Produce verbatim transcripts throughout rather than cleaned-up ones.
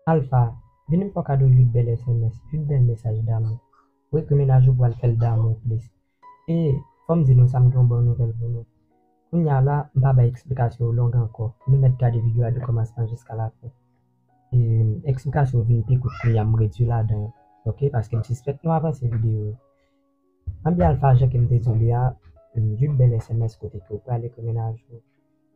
Alpha, vini m fè w kado uit bèl S M S, uit bèl mesaj damou. Ou ekri mennaj ou pou al fè l damou plis. E fò m di nou sa, m gen yon bon nouvèl pou nou. Kounye a la, m pa bay eksplikasyon yo long ankò. Nou mèt gade videyo a de kòmansman jiska lafen. E eksplikasyon yo vin pi kout kounye a, m redui ladan yo. Oke, paske m sispèk nou avanse videyo yo. Anbi Alpha, jan ke m te di w li a, uit bèl S M S kote ke ou pral ekri mennaj ou.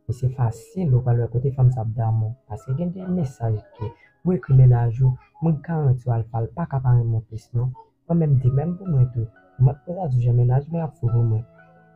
E se fasil, ou pral wè kote fanm sa ap damou. Paske gen de mesaj ke ou ekri mennaj ou, mwen garanti w Alpha, l pa ka pa renmen w plis non. Mwen menm de menm pou mwen tou. Mwen ap poze a di w jan mennaj mwen ap fou pou mwen.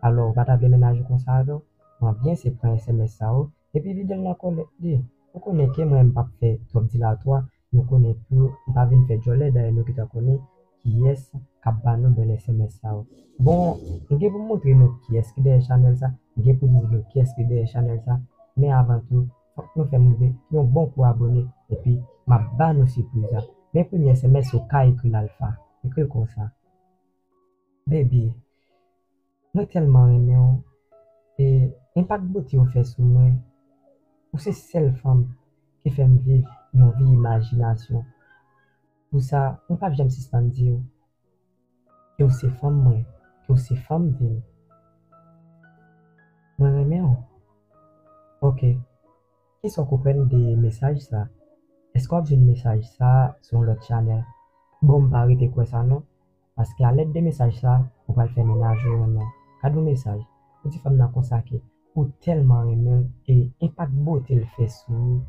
Alò, ou pa ta vle mennaj ou konsa avè w? Mwen byen se pran S M S sa yo, epi vide l nan kòlèt li. Ou konnen ke mwen m p ap fè twòp dilatwa, nou konnen tou, m pa vin fè djòlè, dayè nou gentan konnen kiyès k ap ba nou bèl S M S sa yo. Bon, m gen pou m montre nou kiyès ki dèyè chanèl sa, m gen pou m di nou kiyès ki dèyè chanèl sa, men avan tou, fòk nou fè m rive yon bon kou abone, epi m ap ba nou sipriz la. Men premye S M S ou ka ekri l Alpha. Ekri l konsa. Baby, mwen tèlman renmen w, e enpak bote w fè sou mwen, ou se sèl fanm ki fè m viv yon vi imajinasyon. Pou sa, mwen p ap janm sispann di w ke w se fanm mwen, ke w se fanm vi m. Mwen renmen w. Oke. Kisa w konprann de mesaj sa? Èske w ap jwenn mesaj sa sou yon lòt chanèl? Bon, m pa rete kwè sa non. Paske alèd de mesaj sa, ou pral fè mennaj ou renmen w. Gad yon mesaj. Ou di fanm nan konsa ke ou tèlman renmen l e enpak bote l fè sou ou,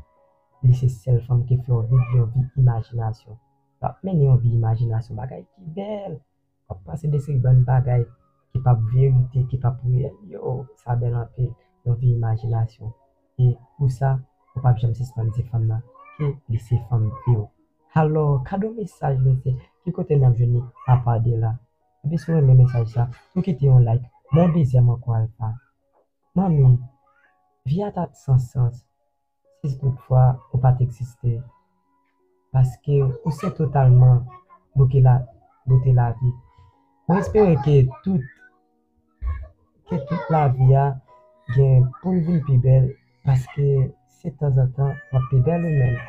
li se sèl fanm ki fè w viv yon vi imajinasyon. W ap mennen yon vi imajinasyon, bagay ki bèl. W ap pase de seri bann bagay ki p ap verite, ki p ap reyèl. Yo, sa bèl anpil. Yon vi imajinasyon. E pou sa, ou p ap janm sispann di fanm nan ke li se fanm vi w. Alò, kado mesaj mesye, ki kote n ap jwenn li apa de la? Epi si w renmen mesaj sa, ou kite yon like, men yon dezyèm ankò Alpha. Manmi, vi a t ap san sans si toutfwa ou pa t egziste. Paske ou se totalman bote la, bote lavi. Mwen espere ke tout, ke tout lavi a gen pou l vin pi bèl, paske se tanzantan w ap pi bèl ou menm.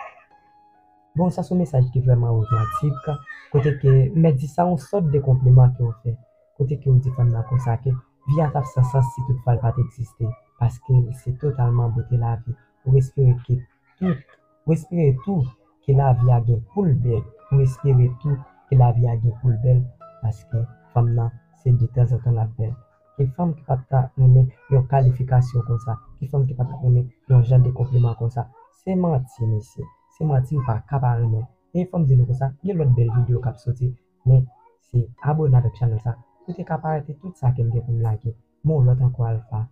Bon, sa se yon mesaj ki vrèman romantik, kote ke m mèt di sa yon sòt de konpliman ke w fè, kote ke w di fanm nan konsa ke vi a t ap san sans si toutfwa l pa t egziste, paske l se totalman bote lavi. Ou espere ke tout, ou espere tou ke lavi a gen pou l bèl. Ou espere tou ke lavi a gen pou l bèl, paske fanm nan se de tanzantan l ap bèl. Ki fanm ki pa t ta renmen yon kalifikasyon konsa? Ki fanm ki pa t ap renmen yon jan de konpliman konsa? Se manti, mesye. Se manti, m pa ka pa renmen. E fò m di nou konsa, gen lòt bèl videyo k ap soti, men se abone avèk chanèl sa pou te ka pa rate tout sa ke m gen pou m lage. Men yon lòt ankò Alpha.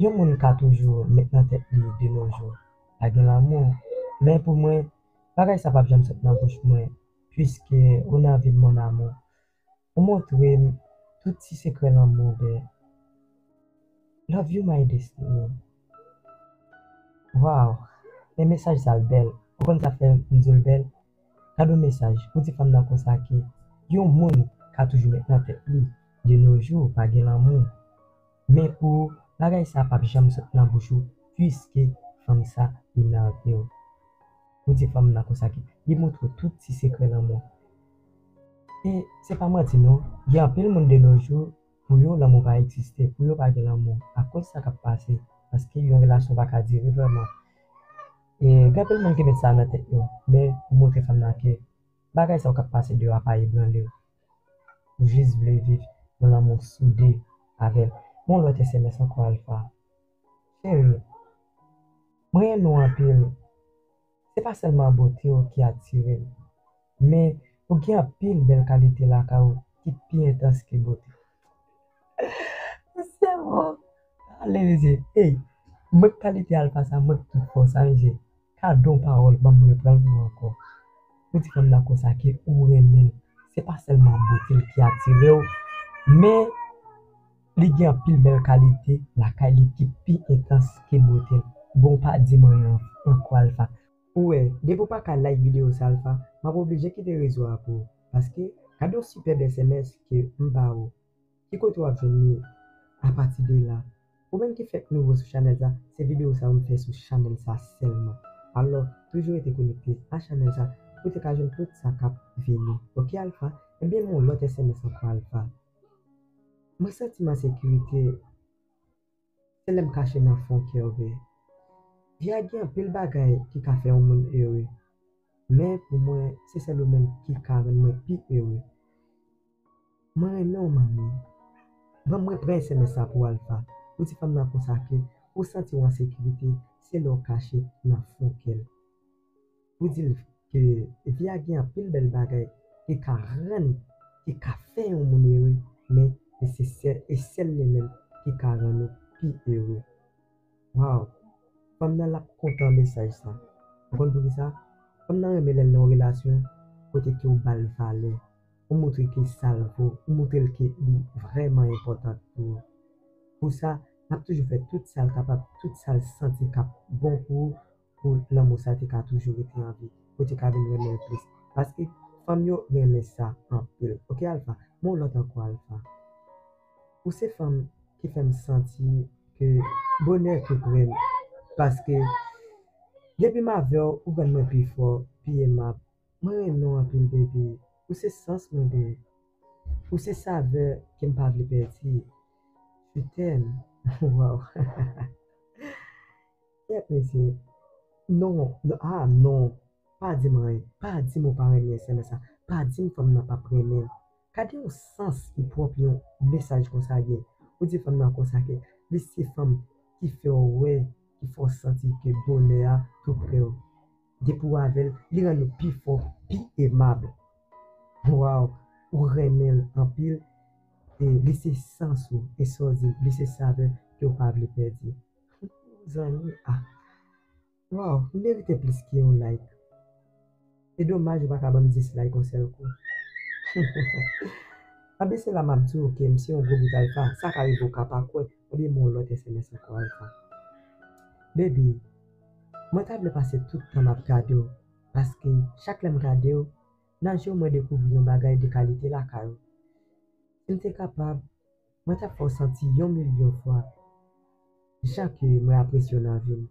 Yon moun ka toujou met nan tèt li de nos jours pa gen lanmou. Men pou mwen, bagay sa p ap janm sot nan bouch mwen, puiske ou nan vi m, mon amour. Ou montre m tout ti sekrè lanmou, bè. Love you, my destiny. Waw, men mesaj sa l bèl. Ou konn sa fè m di w l bèl? Gad yon mesaj, ou di fanm nan konsa ke yon moun ka toujou met nan tèt li de nos jours pa gen lanmou. Men pou ou, bagay sa p ap janm sot nan bouch ou, puiske fanm sa li nan vi w. Ou di fanm nan konsa ke li montre w tout ti sekrè lanmou. E se pa manti non, gen anpil moun de nos jours, pou yo lanmou pa egziste, pou yo pa gen lanmou. Akoz sa k ap pase, paske yon relasyon pa ka dire vrèman. E gen anpil moun ki met sa nan tèt yo, men ou montre fanm nan ke bagay sa yo k ap pase deyò a pa ebranle w. Ou jis vle viv yon lanmou soude avè l. Yon lòt S M S ankò Alpha. Cheri, mwen renmen w anpil. Se pa sèlman bote w ki atire m, men ou gen anpil bèl kalite lakay ou ki pi entans ke bote. Mesye, bon. Ale, mesye. Ey, mwen k kalite Alpha sa, mwen k tout fò sa, mesye. Kado pawòl, ban m reprann pou ou ankò. Ou di fanm nan konsa ke ou renmen l. Se pa sèlman bote l ki atire w, men li gen anpil bèl kalite lakay li ki pi entans ke bote l. Bon, pa di m anyen ankò, Alpha. Ou wè, depi w pa ka like videyo sa, Alpha, m ap oblije kite rezo a pou ou. Paske, gade yon sipèb S M S ke m ba ou. Ki kote w ap jwenn li apati de la? Ou menm ki fèk nouvo sou chanèl sa, se videyo sa yo m fè sou chanèl sa sèlman. Alò, toujou rete konekte a chanèl sa pou te ka jwenn tout sa k ap vini. Oke, Alpha? Ebyen, m yon lòt S M S ankò, Alpha. Mwen santi m an sekirite, se lè m kache nan fon kè w vre. Vi a gen anpil bagay ki ka fè yon moun ere, men pou mwen, se sèl ou menm ki ka rann mwen pi ere. Mwen renmen w, manmi. Ban mwen pran S M S sa pou Alpha. Ou di fanm nan konsa ke ou santi w an sekirite, se lè w kache nan fon kè l. Ou di l ke vi a gen anpil bèl bagay ki ka rann, ki ka fè yon moun ere, men e se sèl, e sèl li menm ki ka rann ou pi ere. Waw! Fanm nan l ap kontan mesaj sa. Ou konn poukisa? Fanm nan renmen lè l nan yon relasyon kote ke ou ba l valè. Ou montre ke sa l vo, ou montre l ke li vrèman enpòtan pou ou. Pou sa, l ap toujou fè tout sa l kapab, tout sa l santi k ap bon pou ou, pou lanmou sa te ka toujou rete an vi, pou te ka vin renmen l plis. Paske fanm yo renmen sa anpil. Oke, Alpha? Men yon lòt ankò, Alpha. Ou se fanm ki fè m santi ke bonè tou pre m. Paske depi m avè w, ou rann mwen pi fò, pi emab. Mwen renmen w anpil, baby. Ou se sans mwen, babe. Ou se savè ke m pa vle pèdi. Je t'aime. Waw. Kèt, mesye. Non, non, ah, non. Pa di m anyen. Pa di m ou pa renmen S M S sa. Pa di m fanm nan p ap renmen l. Gade yon sans ki pwòp yon mesaj konsa gen. Ou di fanm nan konsa ke li se fanm ki fè w wè, ki fè w santi ke bonè a tou pre w. Depi w avè l, li rann ou pi fò, pi emab. Waw, ou renmen l anpil. E li se sans ou, e sa w di, li se savè ke w pa vle pèdi. Zanmi, ah. Waw, m merite plis ke yon like. E domaj ou pa ka ban m dislike yon sèl kou. Anben se la m ap di w ke m se yon gwo bout Alpha, sa ka rive w ka pa kwè, ebyen m yon lòt S M S ankò, Alpha. Baby, mwen ta vle pase tout tan m ap gade w, paske chak lè m gade w, nan je w mwen dekouvri yon bagay de kalite lakay ou. Si m te kapab, mwen t ap fè w santi yon milyon fwa jan ke mwen apresye w nan vi m.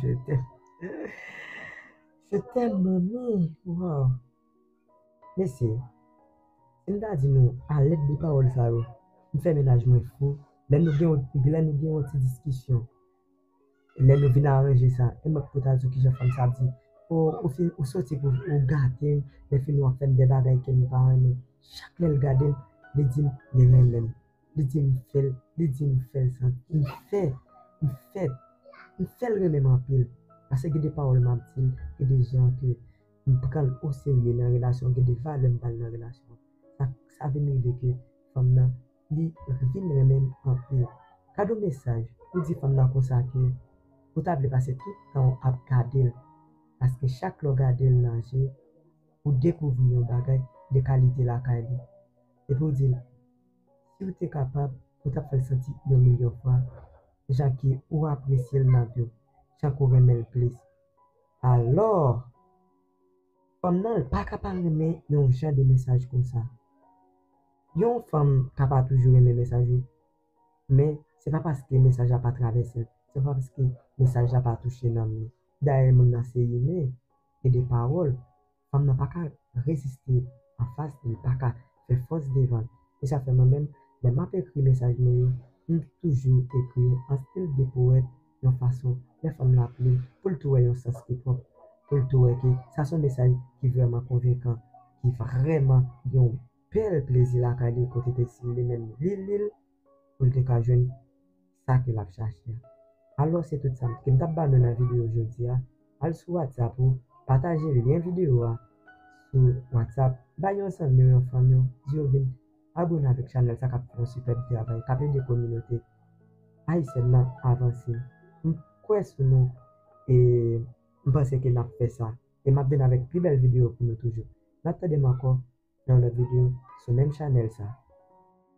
Je t'aime. Je t'aime, manmi. Waw. Mesye, si m ta di nou, alèd de pawòl sa yo, m fè mennaj mwen fou. Lè nou gen yon, lè nou gen yon ti diskisyon, lè nou vin aranje sa, e mwen pou ta di w kijan fanm sa ap di, o, ou fin, ou soti pou ou gate m, lè fini w ap fè m de bagay ke m pa renmen. Chak lè l gade m, li di m li renmen m. Li di m fè l, li di m fè l sa. M fè, m fè, m fè l renmen m anpil. Paske gen de pawòl m ap di l, gen de jan ke m pran l oserye nan relasyon, gen de valè m ba l nan relasyon. Sa, sa vin rive ke fanm nan, li vin renmen m anpil. Gade yon mesaj, ou di fanm nan konsa ke ou ta vle pase tout tan w ap gade l. Paske chak lè w gade l nan je, ou dekouvri yon bagay de kalite lakay li. Epi w di l, si w te kapab, ou t ap fè l santi yon milyon fwa jan ke ou apresye l nan vi w, jan ke w renmen l plis. Alò, fanm nan, l pa ka pa renmen yon jan de mesaj konsa. Yon fanm ka pa toujou renmen mesaj ou, men se pa paske mesaj la pa travèse l, se pa paske mesaj la pa touche nanm li. Dayè, moun nan se imen, gen de pawòl, fanm nan pa ka reziste anfas li, li pa ka fè fòs devan l. E sa fè mwen menm, lè m ap ekri mesaj mwen yo, m toujou ekri yo an stil de powèt, yon fason, lè fanm nan ap li l, pou l tou wè yon sans ki pwòp, pou l tou wè ke sa se yon mesaj ki vrèman konvenkan, ki vrèman gen yon bèl plezi lakay li, kote ke si li menm li li l, pou l te ka jwenn sa ke l ap chache a. Alò, se tout sa ke m t ap ba nou nan videyo jodi a. Al sou WhatsApp ou, pataje lyen videyo a sou WhatsApp, bay yon zanmi w, yon fanmi w, di yo vin abone avèk chanèl sa k ap fè yon sipèb travay, k ap ede kominote ayisyèn nan avanse. M kwè sou nou e m panse ke n ap fè sa. E m ap vin avèk pi bèl videyo pou nou toujou. N ap tande m ankò nan yon lòt videyo sou menm chanèl sa.